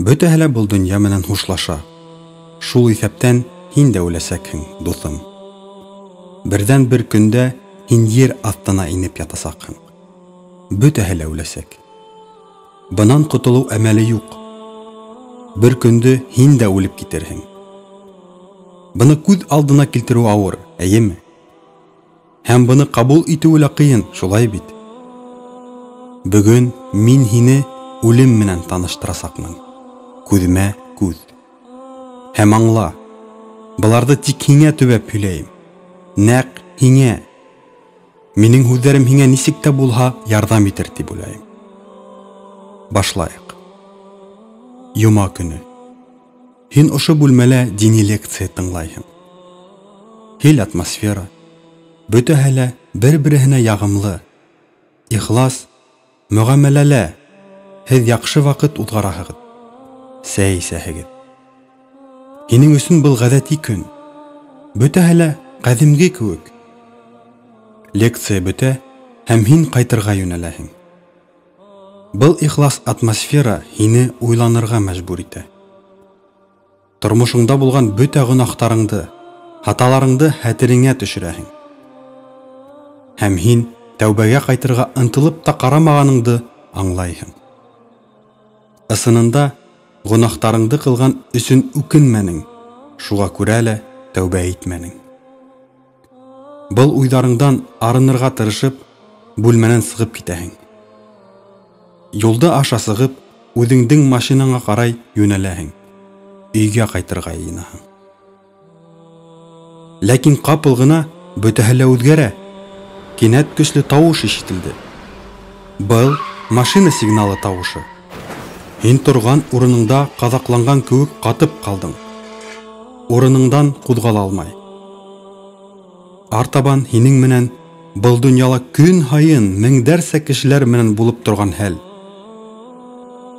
Бөтәһе лә был донъя менән хушлаша. Шул иҫәптән һин дә үләсәкһең, дуҫым. Берҙән-бер көндә һин ер аҫтына инеп ятасаҡһың. Бөтәһе лә үләсәк. Бынан ҡотолоу әмәле юҡ. Бер көндө һин дә үлеп китерһең. Быны күҙ алдына килтереү ауыр, эйеме? Һәм быны ҡабул итеүе лә ҡыйын, шулай бит? Бөгөн мин һине үлем менән таныштырасаҡмын. Күҙмә күҙ. Һәм аңла, быларҙы тик һиңә төбәп һөйләйем. Нәҡ һиңә. Минең һүҙҙәрем һиңә нисек тә булһа ярҙам итер тип уйлайым. Башлайыҡ. Йома көнө. Һин ошо бүлмәлә дини лекция тыңлайһың. Һил атмосфера. Бөтәһе лә бер-береһенә яғымлы, ихлас мөғәмәләлә. Һеҙ яҡшы ваҡыт уҙғараһығыҙ. Сәй эсәһегеҙ. Һинең өсөн был ғәҙәти көн. Бөтәһе лә ҡәҙимге кеүек. Лекция бөтә һәм һин ҡайтырға йүнәләһең. Был ихлас атмосфера һине уйланырға мәжбүр итә. Тормошоңда булған бөтә гонаһтарыңды, хаталарыңды хәтереңә төшөрәһең. Һәм һин тәүбәгә ҡайтырға ынтылып та ҡарамағаныңды аңлайһың. Ысынында гонаһтарыңды ҡылған өсөн үкенмәнең, шуға күрә лә тәүбә итмәнең. Был уйҙарыңдан арынырға тырышып, бүлмәнән сығып китәһең. Юлды аша сығып, үҙеңдең машинаңа ҡарай йүнәләһең. Өйгә ҡайтырға йыйынаһың. Ләкин ҡапыл ғына бөтәһе лә үҙгәрә. Кинәт көслө тауыш ишетелде. Был машина сигналы тауышы. Һин торған урыныңда ҡаҙаҡланған кеүек ҡатып ҡалдың. Урыныңдан ҡуҙғала алмай. Артабан һинең менән был донъяла көн һайын меңдәрсә кешеләр менән булып торған хәл.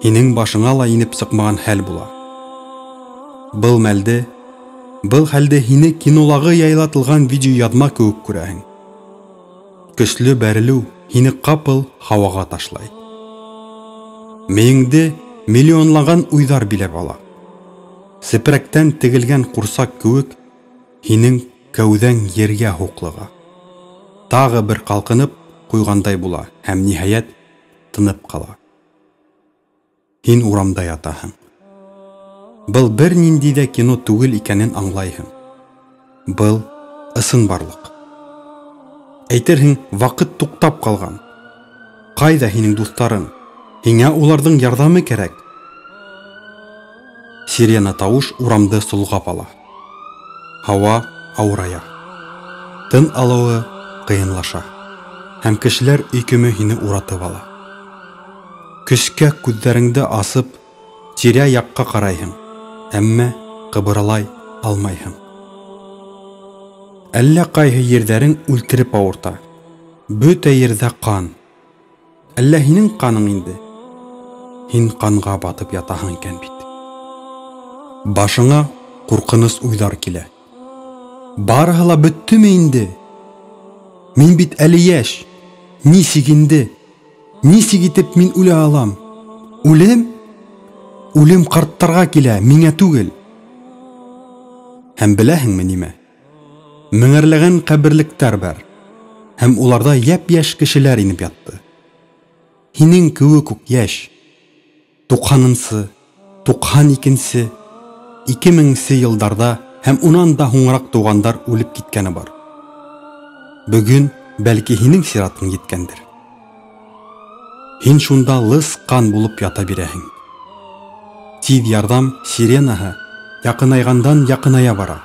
Һинең башыңа ла инеп сыҡмаған хәл була. Был мәлде, был хәлде һине кинолағы яйлатылған видеояҙма кеүек күрәһең. Көслө бәрелеү һине ҡапыл һауаға ташлай. Мейеңде миллионлаған уйҙар биләп ала. Сепрәктән тегелгән ҡурсаҡ кеүек һинең кәүҙәң ергә һуҡлыға. Тағы бер ҡалҡынып ҡуйғандай була һәм ниһайәт тынып ҡала. Һин урамда ятаһың. Был бер ниндәй ҙә кино түгел икәнен аңлайһың. Был ысынбарлыҡ. Әйтерһең, ваҡыт туҡтап ҡалған. Ҡайҙа һинең дуҫтарың? Һиңә уларҙың ярҙамы кәрәк. Сирена тауыш урамды солғап ала. Һауа ауырая. Тын алыуы ҡыйынлаша. Һәм кешеләр өйкөмө һине уратып ала. Көскә күҙҙәреңде асып, тирә-яҡҡа ҡарайһың, әммә ҡыбырлай алмайһың. Әллә ҡайһы ерҙәрең үлтереп ауырта. Бөтә ерҙә ҡан. Әллә һинең ҡаның инде? Һин ҡанға батып ятаһың икән бит. Башыңа ҡурҡыныс уйҙар килә. Барыһы ла бөттөмө инде? Мин бит әле йәш. Нисек инде? Нисек итеп мин үлә алам? Үлем? Үлем ҡарттарға килә, миңә түгел. Һәм беләһеңме нимә? Меңәрләгән ҡәберлектәр бар. Һәм уларҙа йәп-йәш кешеләр инеп ятты. Һинең кеүек үк йәш. 90-нсы, 92-нсе, 2000-нсе йылдарҙа һәм унан да һуңыраҡ тыуғандар үлеп киткәне бар. Бөгөн бәлки һинең сиратың еткәндер. Һин шунда лыс ҡан булып ята бирәһең. Тиҙ ярҙам сиренаһы яҡынайғандан яҡыная бара.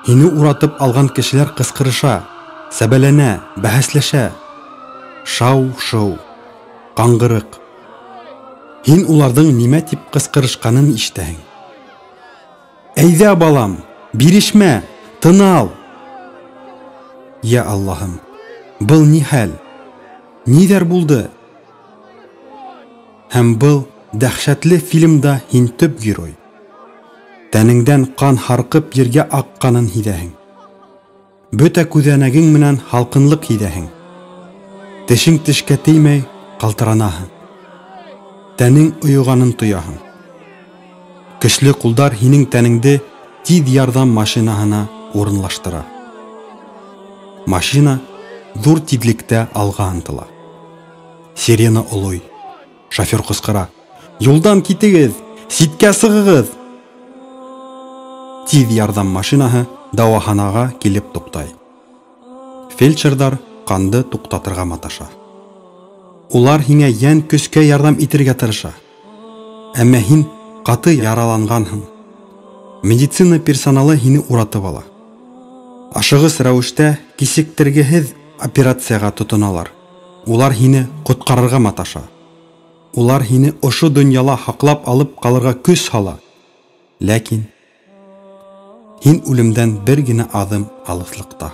Һине уратып алған кешеләр ҡысҡырыша, сәбәләнә, бәхәсләшә. Шау-шыу, ҡаңғырыҡ. Һин уларҙың нимә тип ҡысҡырышҡанын ишетәһең. Әйҙә, балам, бирешмә, тын ал. Йә Аллаһым, был ни хәл? Ниҙәр булды? Һәм был дәһшәтле фильмда һин төп герой. Тәнеңдән ҡан һарҡып ергә аҡҡанын һиҙәһең. Бөтә күҙәнәгең менән һалҡынлыҡ һиҙәһең. Тешең тешкә теймәй ҡалтыранаһың. Тәнең ойоғанын тояһың. Көслө ҡулдар һинең тәнеңде тиҙ ярҙам машинаһына урынлаштыра. Машина ҙур тиҙлектә алға ынтыла. Сирена олой. Шофер ҡысҡыра: "Юлдан китегеҙ, ситкә сығығыҙ!" Тиҙ ярҙам машинаһы дауаханаға килеп туҡтай. Фельдшерҙар ҡанды туҡтатырға маташа. Улар һиңә йән көскә ярҙам итергә тырыша. Әммә һин ҡаты яраланғанһың. Медицина персоналы һине уратып ала. Ашығыс рәүештә кисектергеһеҙ операцияға тотоналар. Улар һине ҡотҡарырға маташа. Улар һине ошо донъяла һаҡлап алып ҡалырға көс һала. Ләкин һин үлемдән бер генә аҙым алыҫлыҡта.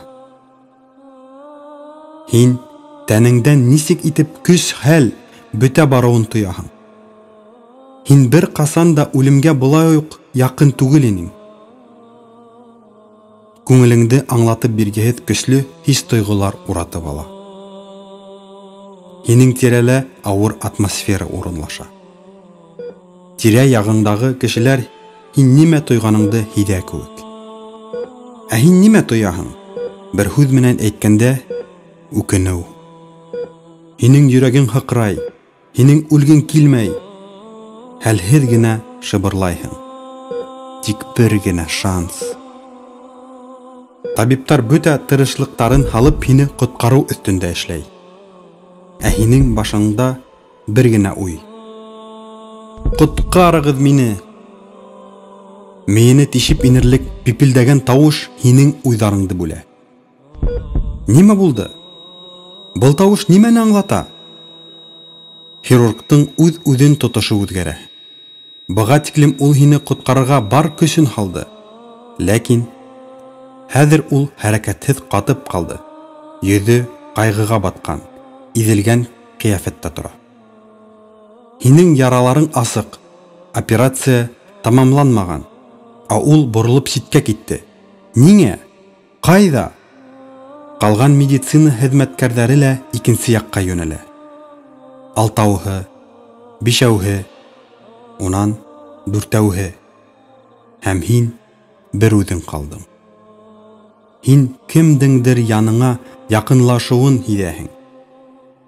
Һин тәнеңдән нисек итеп көс-хәл бөтә барыуын тояһың. Һин бер ҡасан да үлемгә былай уҡ яҡын түгел инең. Күңелеңде аңлатып биргеһеҙ көслө хис-тойғолар уратып ала. Һинең тирәлә ауыр атмосфера урынлаша. Тирә-яғыңдағы кешеләр һин нимә тойғаныңды һиҙә кеүек. Ә һин нимә тояһың? Бер һүҙ менән әйткәндә, үкенеү. Һинең йөрәгең һыҡрай, һинең үлгең килмәй. Хәлһеҙ генә шыбырлайһың. Тик бер генә шанс. Табиптар бөтә тырышлыҡтарын һалып һине ҡотҡарыу өҫтөндә эшләй. Ә һинең башыңда бер генә уй: "Ҡотҡарығыҙ мине!" Мейене тишеп инерлек пипелдәгән тауыш һинең уйҙарыңды бүлә. Нимә булды? Был тауыш нимәне аңлата? Хирургтың үҙ-үҙен тотошо үҙгәрә. Быға тиклем ул һине ҡотҡарырға бар көсөн һалды. Ләкин хәҙер ул хәрәкәтһеҙ ҡатып ҡалды. Йөҙө ҡайғыға батҡан, иҙелгән ҡиәфәттә тора. Һинең яраларың асыҡ, операция тамамланмаған, ә ул боролоп ситкә китте. Ниңә? Ҡайҙа? Ҡалған медицина хеҙмәткәрҙәре лә икенсе яҡҡа йүнәлә. Алтауһы, бишәүһе, унан дүртәүһе. Һәм һин бер үҙең ҡалдың. Һин кемдеңдер яныңа яҡынлашыуын һиҙәһең.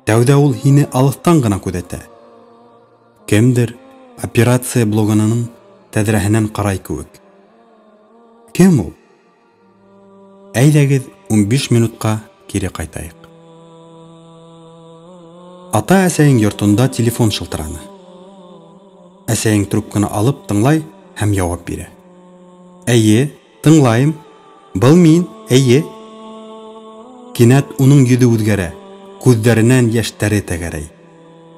Тәүҙә ул һине алыҫтан ғына күҙәтә. Кемдер операция блогының тәҙрәһенән ҡарай кеүек. Кем ул? Әйҙәгеҙ 15 минутҡа кире ҡайтайыҡ. Ата-әсәйең йортонда телефон шылтыраны. Әсәйең трубканы алып тыңлай һәм яуап бирә. Әйе, тыңлайым. Был мин, әйе. Кинәт уның йөҙө үҙгәрә, күҙҙәренән йәштәре тәгәрәй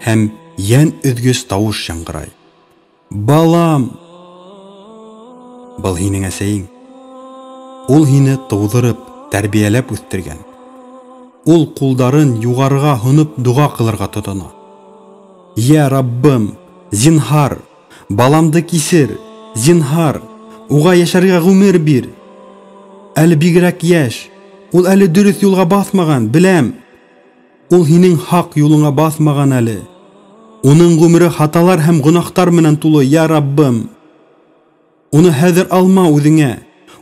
һәм йән өҙгөс тауыш яңғырай. Балам! Был һинең әсәйең. Ул һине тыуҙырып, тәрбиәләп үҫтергән. Ул ҡулдарын юғарыға һоноп доға ҡылырға тотона. Йә Раббым, зинһар, баламды кисер, зинһар, уға йәшәргә ғүмер бир. Әле бигерәк йәш, ул әле дөрөҫ юлға баҫмаған, беләм. Ул һинең хаҡ юлыңа баҫмаған әле. Уның ғүмере хаталар һәм гонаһтар менән тулы, йә Раббым. Уны хәҙер алма үҙеңә.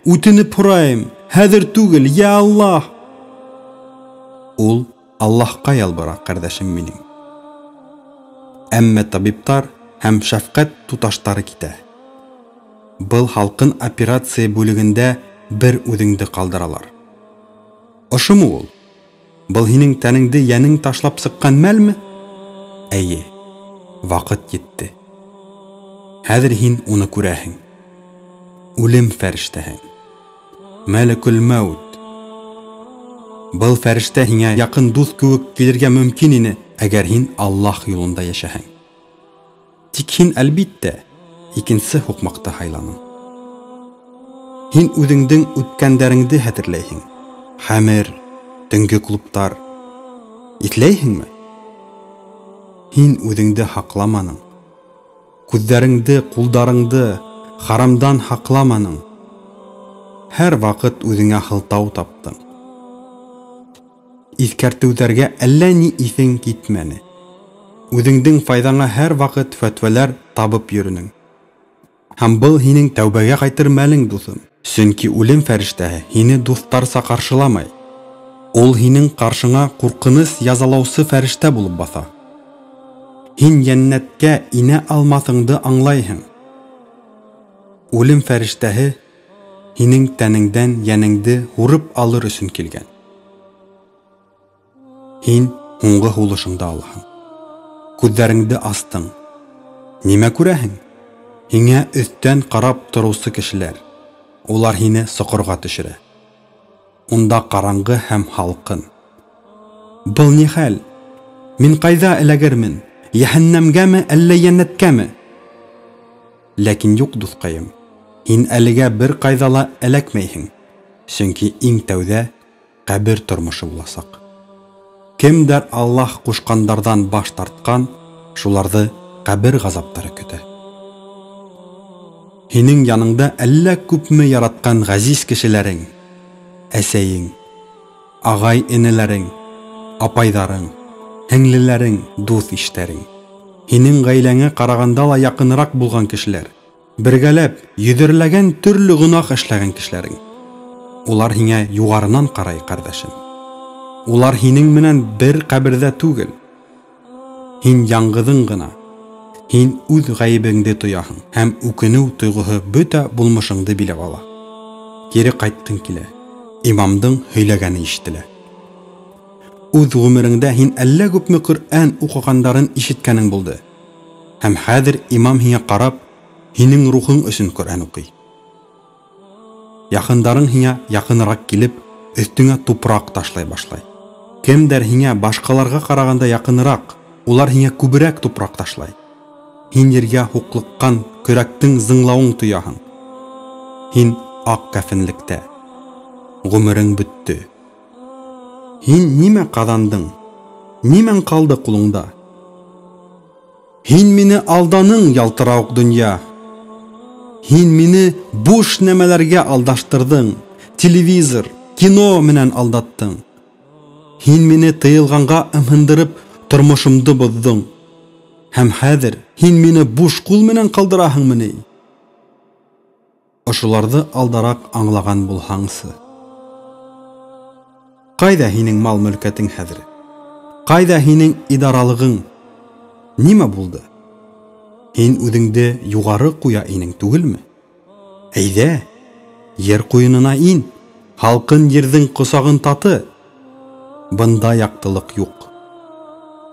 Үтенеп һорайым, хәҙер түгел, йә Аллаһ. Ул Аллаһҡа ялбара, ҡәрҙәшем минең. Әммә табиптар һәм шәфҡәт туташтары китә. Был һалҡын операция бүлегендә бер үҙеңде ҡалдыралар. Ошомо ул? Был һинең тәнеңде йәнең ташлап сыҡҡан мәлме? Әйе, ваҡыт етте. Хәҙер һин уны күрәһең. Үлем фәрештәһе. Мәләкүл мәүт. Был фәрештә һиңә яҡын дуҫ кеүек килергә мөмкин ине, әгәр һин Аллаһ юлында йәшәһәң. Тик һин, әлбиттә, икенсе һуҡмаҡты һайланың. Һин үҙеңдең үткәндәреңде хәтерләйһең. Хәмер, төнгө клубтар. Иҫләйһеңме? Һин үҙеңде һаҡламаның. Күҙҙәреңде, ҡулдарыңды харамдан һаҡламаның. Һәр ваҡыт үҙеңә һылтау таптың. Иҫкәртеүҙәргә әллә ни иҫең китмәне. Үҙеңдең файҙаңа һәр ваҡыт фәтүәләр табып йөрөнөң. Һәм был һинең тәүбәгә ҡайтыр мәлең, дуҫым. Сөнки үлем фәрештәһе һине дуҫтарса ҡаршыламай. Ул һинең ҡаршыңа ҡурҡыныс язалаусы фәрештә булып баҫа. Һин йәннәткә инә алмаҫыңды аңлайһың. Үлем фәрештәһе һинең тәнеңдән йәнеңде һурып алыр өсөн килгән. Һин һуңғы һулышыңды алаһың. Күҙҙәреңде астың. Нимә күрәһең? Һиңә өҫтән ҡарап тороусы кешеләр. Улар һине соҡорға төшөрә. Унда ҡараңғы һәм һалҡын. Был ни хәл? Мин ҡайҙа эләгермен? Йәһәннәмгәме, әллә йәннәткәме? Ләкин юҡ, дуҫҡайым, һин әлегә бер ҡайҙа ла эләкмәйһең. Сөнки иң тәүҙә ҡәбер тормошо буласаҡ. Кемдәр Аллаһ ҡушҡандарҙан баш тартҡан, шуларҙы ҡәбер ғазаптары көтә. Һинең яныңда әллә күпме яратҡан ғәзиз кешеләрең, әсәйең, ағай-энеләрең, апайҙарың, һеңлеләрең, дуҫ-иштәрең. Һинең ғаиләңә ҡарағанда ла яҡыныраҡ булған кешеләр, бергәләп йөҙәрләгән төрлө гонаһ эшләгән кешеләрең. Улар һиңә юғарынан ҡарай, ҡәрҙәшем. Улар һинең менән бер ҡәберҙә түгел. Һин яңғыҙың ғына. Һин үҙ ғәйебеңде тояһың һәм үкенеү тойғоһо бөтә булмышыңды биләп ала. Кире ҡайтҡың килә. Имамдың һөйләгәне ишетелә. Үҙ ғүмереңдә һин әллә күпме Ҡөрьән уҡығандарын ишеткәнең булды. Һәм хәҙер имам һиңә ҡарап, һинең рухың өсөн Ҡөрьән уҡый. Яҡындарың һиңә яҡыныраҡ килеп, өҫтөңә тупраҡ ташлай башлай. Кемдәр һиңә башҡаларға ҡарағанда яҡыныраҡ, улар һиңә күберәк тупраҡ ташлай. Һин ергә һуҡлыҡҡан көрәктең зыңлауын тояһың. Һин аҡ кәфенлектә. Ғүмерең бөттө. Һин нимә ҡаҙандың? Нимәң ҡалды ҡулыңда? Һин мине алданың, ялтырауыҡ донъя. Һин мине буш нәмәләргә алдаштырҙың. Телевизор, кино менән алдаттың. Һин мине тыйылғанға ымһындырып, тормошомдо боҙҙоң. Һәм хәҙер һин мине буш ҡул менән ҡалдыраһыңмы ни? Ошоларҙы алдараҡ аңлаған булһаңсы. Ҡайҙа һинең мал-мөлкәтең хәҙер? Ҡайҙа һинең идаралығың? Нимә булды? Һин үҙеңде юғары ҡуя инең түгелме? Әйҙә, ер ҡуйынына ин, һалҡын ерҙең ҡосағын таты. Бында яҡтылыҡ юҡ.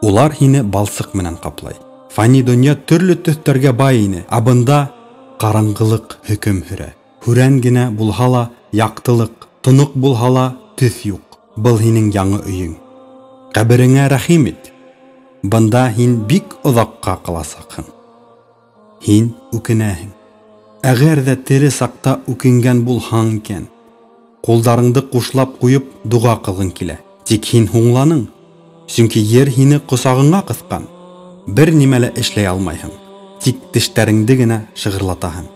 Улар һине балсыҡ менән ҡаплай. Фани донъя төрлө төҫтәргә бай ине, ә бында ҡараңғылыҡ хөкөм һөрә. Һүрән генә булһа ла яҡтылыҡ, тоноҡ булһа ла төҫ юҡ. Был һинең яңы өйөң. Ҡәбереңә рәхим ит. Бында һин бик оҙаҡҡа ҡаласаҡһың. Һин үкенәһең. Әгәр ҙә тере саҡта үкенгән булһаң икән, ҡулдарыңды ҡушлап ҡуйып доға ҡылғың килә. Тик һин һуңланың. Сөнки ер һине ҡосағыңа ҡыҫҡан. Бер нимә лә эшләй алмайһың. Тик тештәреңде генә шығырлатаһың.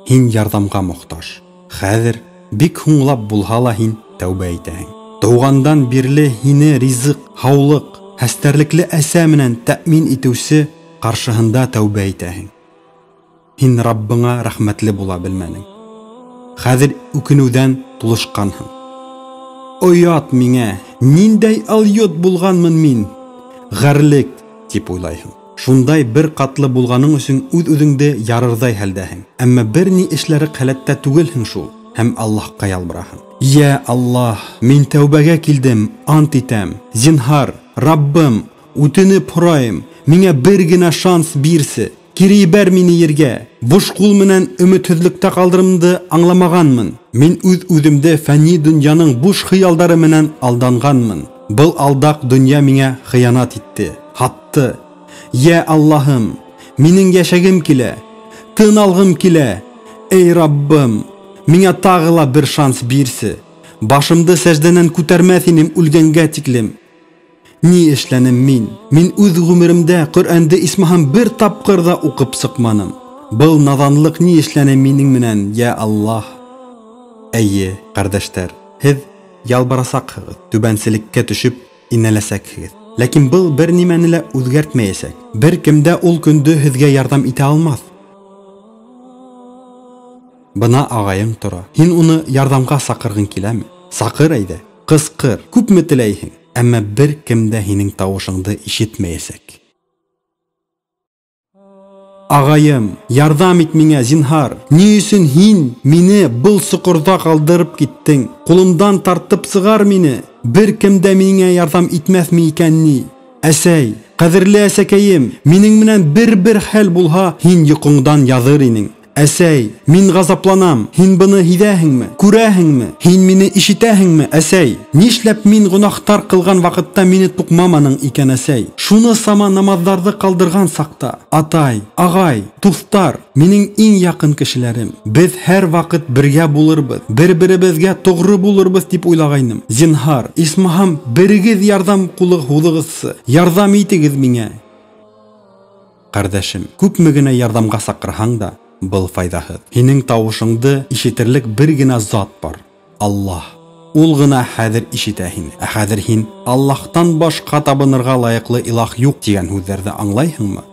Һин ярҙамға мохтаж. Хәҙер бик һуңлап булһа ла һин тәүбә итәһең. Тыуғандан бирле һине ризыҡ, һаулыҡ, хәстәрлекле әсә менән тәьмин итеүсе ҡаршыһында тәүбә итәһең. Һин Раббыңа рәхмәтле була белмәнең. Хәҙер үкенеүҙән тулышҡанһың. Оят миңә, ниндәй алйот булғанмын мин? Ғәрлек, тип уйлайһың. Шундай бер ҡатлы булғаның өсөн үҙ-үҙеңде ярырҙай хәлдәһең. Әммә бер ни эшләре хәләттә түгелһең шул. Һәм Аллаһҡа ялбараһың. Йә Аллаһ, мин тәүбәгә килдем, ант итәм. Зинһар, Раббым, үтенеп һорайым, миңә бер генә шанс бирсе. Кире ебәр мине ергә. Буш ҡул менән өмөтһөҙлөктә ҡалдырымды аңламағанмын. Мин үҙ-үҙемде фәни донъяның буш хыялдары менән алданғанмын. Был алдаҡ донъя миңә хыянат итте, һатты. Йә Аллаһым, минең йәшәгем килә, тын алғым килә. Эй Раббым, миңә тағы ла бер шанс бирсе. Башымды сәждәнән күтәрмәҫ инем үлгәнгә тиклем. Ни эшләнем мин? Мин үҙ ғүмеремдә Ҡөрьәнде исмаһам бер тапҡыр ҙа уҡып сыҡманым. Был наҙанлыҡ ни эшләне минең менән, йә Аллаһ? Эйе, ҡәрҙәштәр, һеҙ ялбарасаҡһығыҙ, түбәнселеккә төшөп инәләсәкһегеҙ. Ләкин был бер нимәне лә үҙгәртмәйәсәк. Бер кем дә ул көндө һеҙгә ярҙам итә алмаҫ. Бына ағайың тора. Һин уны ярҙамға саҡырғың киләме? Саҡыр әйҙә, ҡысҡыр, күпме теләйһең. Әммә бер кем дә һинең тауышыңды ишетмәйәсәк. Ағайым, ярҙам ит миңә, зинһар. Ни өсөн һин мине был соҡорҙа ҡалдырып киттең? Ҡулымдан тартып сығар мине. Бер кем дә миңә ярҙам итмәҫме икән ни? Әсәй, ҡәҙерле әсәкәйем, минең менән бер-бер хәл булһа, һин йоҡоңдан яҙыр инең. Әсәй, мин ғазапланам. Һин быны һиҙәһеңме? Күрәһеңме? Һин мине ишетәһеңме, әсәй? Нишләп мин гонаһтар ҡылған ваҡытта мине туҡмаманың икән, әсәй? Шуны сама намаҙҙарҙы ҡалдырған саҡта. Атай, ағай, дуҫтар, минең иң яҡын кешеләрем. Беҙ һәр ваҡыт бергә булырбыҙ, бер-беребеҙгә тоғро булырбыҙ тип уйлағайным. Зинһар, исмаһам, берегеҙ ярҙам ҡулы һуҙығыҙсы. Ярҙам итегеҙ миңә. Ҡәрҙәшем, күпме генә ярҙамға саҡырһаң да, был файҙаһыҙ. Һинең тауышыңды ишетерлек бер генә зат бар — Аллаһ. Ул ғына хәҙер ишетә һине. Ә хәҙер һин Аллаһтан башҡа табынырға лайыҡлы илаһ юҡ тигән һүҙҙәрҙе аңлайһыңмы?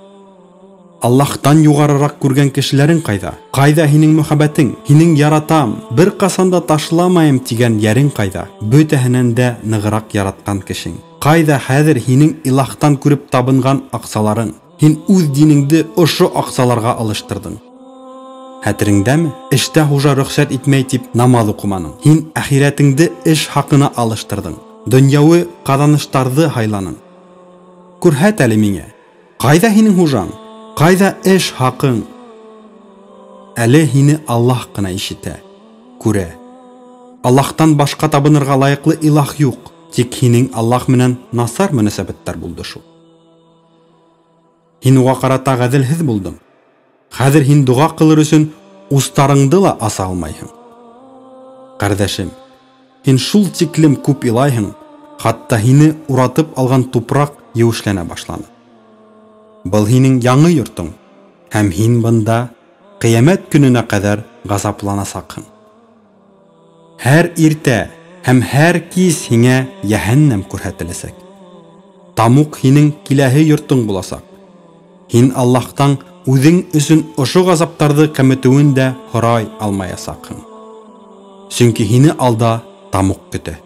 Аллаһтан юғарыраҡ күргән кешеләрең ҡайҙа? Ҡайҙа һинең мөхәббәтең? Һинең яратам, бер ҡасан да ташламайым тигән йәрең ҡайҙа? Бөтәһенән дә нығыраҡ яратҡан кешең. Ҡайҙа хәҙер һинең илаһтан күреп табынған аҡсаларың? Һин үҙ динеңде ошо аҡсаларға алыштырҙың. Хәтереңдәме? Эштә хужа рөхсәт итмәй тип намаҙ уҡыманың. Һин әхирәтеңде эш хаҡына алыштырҙың. Донъяуи ҡаҙаныштарҙы һайланың. Күрһәт әле миңә. Ҡайҙа һинең хужаң? Ҡайҙа эш хаҡың? Әле һине Аллаһ ҡына ишетә, күрә. Аллаһтан башҡа табынырға лайыҡлы илаһ юҡ. Тик һинең Аллаһ менән насар мөнәсәбәттәр булды шул. Һин уға ҡарата ғәҙелһеҙ булдың. Хәҙер һин доға ҡылыр өсөн устарыңды ла аса алмайһың. Ҡәрҙәшем, һин шул тиклем күп илайһың, хатта һине уратып алған тупраҡ еүешләнә башланы. Был һинең яңы йортоң, һәм һин бында ҡиәмәт көнөнә ҡәҙәр ғазапланасаҡһың. Һәр иртә һәм һәр кис һиңә йәһәннәм күрһәтеләсәк. Тамуҡ һинең киләһе йортоң буласаҡ. Һин Аллаһтан үҙең өсөн ошо ғазаптарҙы кәметеүен дә һорай алмаясаҡһың. Сөнки һине алда тамуҡ көтә.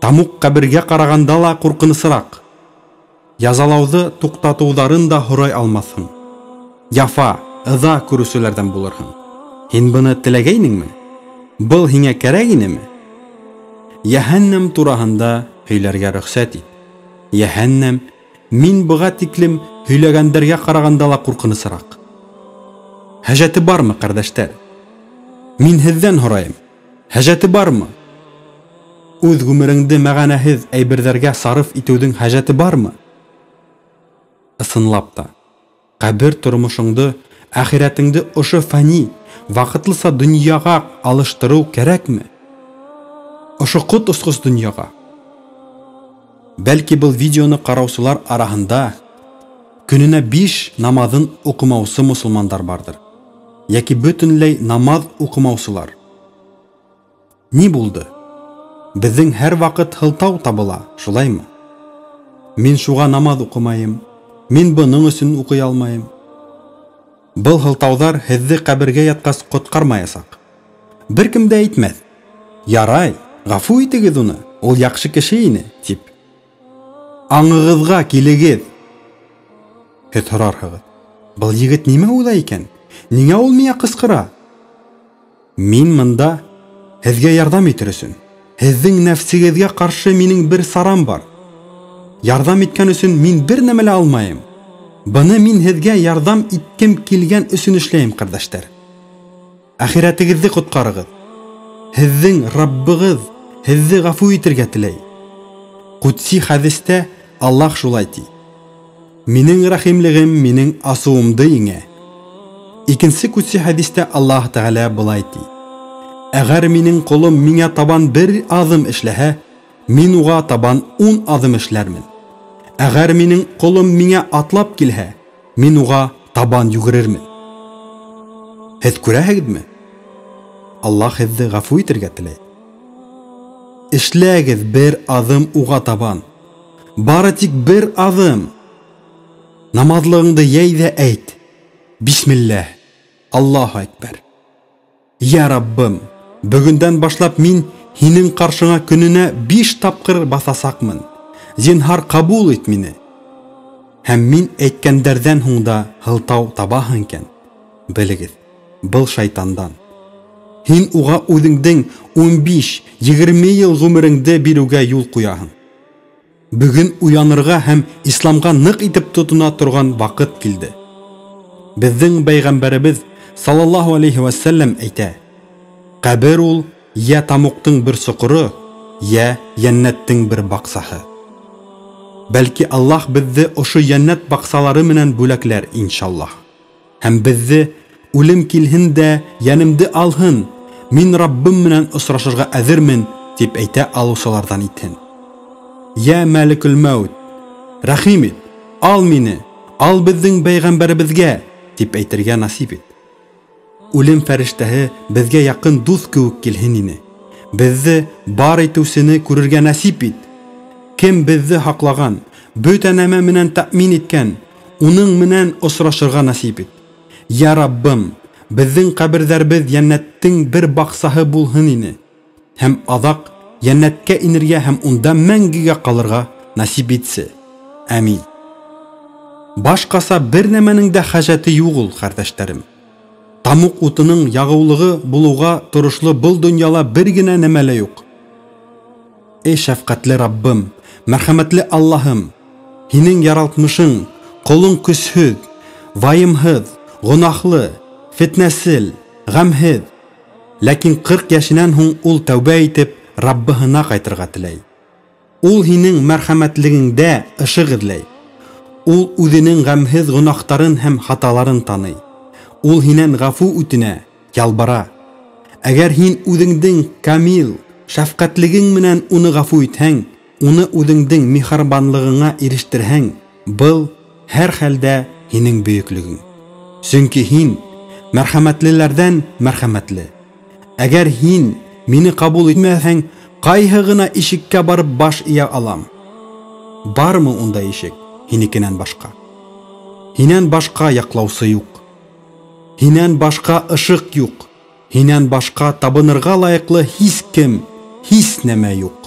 Тамуҡ ҡәбергә ҡарағанда ла ҡурҡынысыраҡ. Язалауҙы туҡтатыуҙарын да һорай алмаҫһың. Яфа, ыҙа күреүселәрҙән булырһың. Һин быны теләгәйнеңме? Был һиңә кәрәк инеме? Йәһәннәм тураһында һөйләргә рөхсәт ит. Йәһәннәм мин быға тиклем һөйләгәндәргә ҡарағанда ла ҡурҡынысыраҡ. Хәжәте бармы, ҡәрҙәштәр? Мин һеҙҙән һорайым. Хәжәте бармы? Үҙ ғүмереңде мәғәнәһеҙ әйберҙәргә сарыф итеүҙең хәжәте бармы? Ысынлап та, ҡәбер тормошоңдо, әхирәтеңде ошо фани, ваҡытлыса донъяға алыштырыу кәрәкме? Ошо ҡот осҡос донъяға. Бәлки был видеоны ҡараусылар араһында көнөнә 5 намаҙын уҡымаусы мосолмандар барҙыр, йәки бөтөнләй намаҙ уҡымаусылар. Ни булды? Беҙҙең һәр ваҡыт һылтау табыла, шулаймы? Мин шуға намаҙ уҡымайым, мин бының өсөн уҡый алмайым. Был һылтауҙар һеҙҙе ҡәбергә ятҡас ҡотҡармаясаҡ. Бер кем дә әйтмәҫ: "Ярай, ғәфү итегеҙ уны, ул яҡшы кеше ине", тип. Аңығыҙға килегеҙ. Һеҙ һорарһығыҙ: "Был егет нимә уйлай икән? Ниңә ул миңә ҡысҡыра?" Мин мында һеҙгә ярҙам итер өсөн. Һеҙҙең нәфсегеҙгә ҡаршы минең бер сарам бар. Ярҙам иткән өсөн мин бер нәмә лә алмайым. Быны мин һеҙгә ярҙам иткем килгән өсөн эшләйем, ҡәрҙәштәр. Әхирәтегеҙҙе ҡотҡарығыҙ. Һеҙҙең Раббығыҙ һеҙҙе ғәфү итергә теләй. Ҡүдси хәҙистә Аллаһ шулай ти: "Минең рәхимлегем минең асыуымды еңә." Икенсе ҡүдси хәҙистә Аллаһ Тәғәлә былай ти: "Әгәр минең ҡолом миңә табан бер аҙым эшләһә, мин уға табан 10 аҙым эшләрмен. Әгәр минең ҡолом миңә атлап килһә, мин уға табан йүгерермен." Һеҙ күрәһегеҙме? Аллаһ һеҙҙе ғәфү итергә теләй. Эшләгеҙ бер аҙым уға табан. Бары тик бер аҙым. Намаҙлығыңды йәй ҙә әйт: "Бисмилләһ, Аллаһу әкбәр." Йә Раббым, бөгөндән башлап мин һинең ҡаршыңа көнөнә 5 тапҡыр баҫасаҡмын. Зинһар ҡабул ит мине. Һәм мин әйткәндәрҙән һуң да һылтау табаһың икән, белегеҙ, был шайтандан. Һин уға үҙеңдең 15-20 йыл ғүмереңде биреүгә юл ҡуяһың. Бөгөн уянырға һәм исламға ныҡ итеп тотона торған ваҡыт килде. Беҙҙең пәйғәмбәребеҙ саллаллаһу алейхи вәсәлләм әйтә: ҡәбер ул йә тамуҡтың бер соҡоро, йә йәннәттең бер баҡсаһы. Бәлки Аллаһ беҙҙе ошо йәннәт баҡсалары менән бүләкләр, иншаллаһ. Һәм беҙҙе үлем килһен дә йәнемде алһын, мин Раббым менән осрашырға әҙермен, тип әйтә алыусыларҙан итһен. Йә Мәликул Мәүт, рәхим ит, ал мине, ал беҙҙең пәйғәмбәребеҙгә, тип әйтергә насип ит. Үлем фәрештәһе беҙгә яҡын дуҫ кеүек килһен ине. Беҙҙе бар итеүсене күрергә насип ит. Кем беҙҙе һаҡлаған, бөтә нәмә менән тәьмин иткән, уның менән осрашырға насип ит. Йә Раббым, беҙҙең ҡәберҙәребеҙ йәннәттең бер баҡсаһы булһын ине. Һәм аҙаҡ йәннәткә инергә һәм унда мәңгегә ҡалырға насип итсе. Амин. Башҡаса бер нәмәнең дә хәжәте юҡ ул, ҡәрҙәштәрем. Тамуҡ утының яғыулығы булыуға торошло был донъяла бер генә нәмә лә юҡ. Эй шәфҡәтле Раббым, мәрхәмәтле Аллаһым, һинең яралтмышың, ҡолоң көсһөҙ, вайымһыҙ, гонаһлы, фетнәсел, ғәмһеҙ. Ләкин 40 йәшенән һуң ул тәүбә итеп Раббыһына ҡайтырға теләй. Ул һинең мәрхәмәтлегеңдә ышыҡ эҙләй. Ул үҙенең ғәмһеҙ гонаһтарын һәм хаталарын таный. Ул һинән ғәфү үтенә, ялбара. Әгәр һин үҙеңдең камил шәфҡәтлегең менән уны ғәфү итһәң, уны үҙеңдең миһырбанлығыңа ирештерһәң, был һәр хәлдә һинең бөйөклөгөң. Сөнки һин мәрхәмәтлеләрҙән мәрхәмәтле. Әгәр һин мине ҡабул итмәһәң, ҡайһы ғына ишеккә барып баш эйә алам? Бармы унда ишек һинекенән башҡа? Һинән башҡа яҡлаусы юҡ. Һинән башҡа ышыҡ юҡ. Һинән башҡа табынырға лайыҡлы һис кем, һис нәмә юҡ.